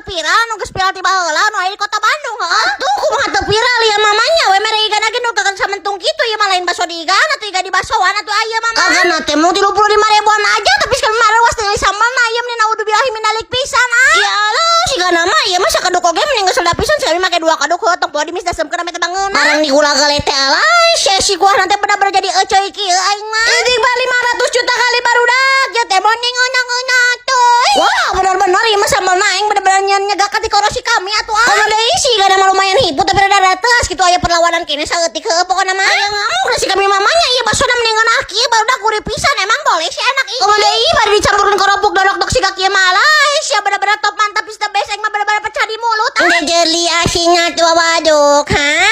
Viral, nu geus viral ti baheula nu aya di Kota Bandung, heuh. Atuh kumaha teu viral ya mamanya we mere igana ge nu kakan samentung kitu, ieu mah lain baso di igana atuh, iga di basoan atuh aya mama. Hargana teh mung 35 ribuan aja, tapi sekali mah ruas teh sambalna ieu meni naudzubillahi min dzalik pisan ah. Ya Allah, sigana mah ieu mah sakaduk oge mending geus leda pisan, sekali make dua kaduk heuh, tong poho dimis dasemkeun ame teh bangeuna. Barang digula gale teh, alay si kuah nanti bener-bener jadi eceuy kieu aing mah. Ini 500 juta kali barudak ya teh mending eunang-eunang teuy. Wah, bener-bener ieu mah sambalna aing bener-bener nyegakan ti korosi kami atuh ah. Komo deui sih gana mah lumayan hipu, tapi rada teas gitu, aya perlawanan kene saeutik heueuh pokona mah. Aya ngamuk da si kami mamanya, ieu basona mending ngeunah kieu barudak, gurih pisan, emang boleh sih enak ieu. Komo deui bari dicampurkeun kerupuk dorok-dok siga kieu mah, alay sia bener-bener top mantap is the best, aing mah bener-bener pecah di mulut ah. Jeli asinnya tuh waduk, ha?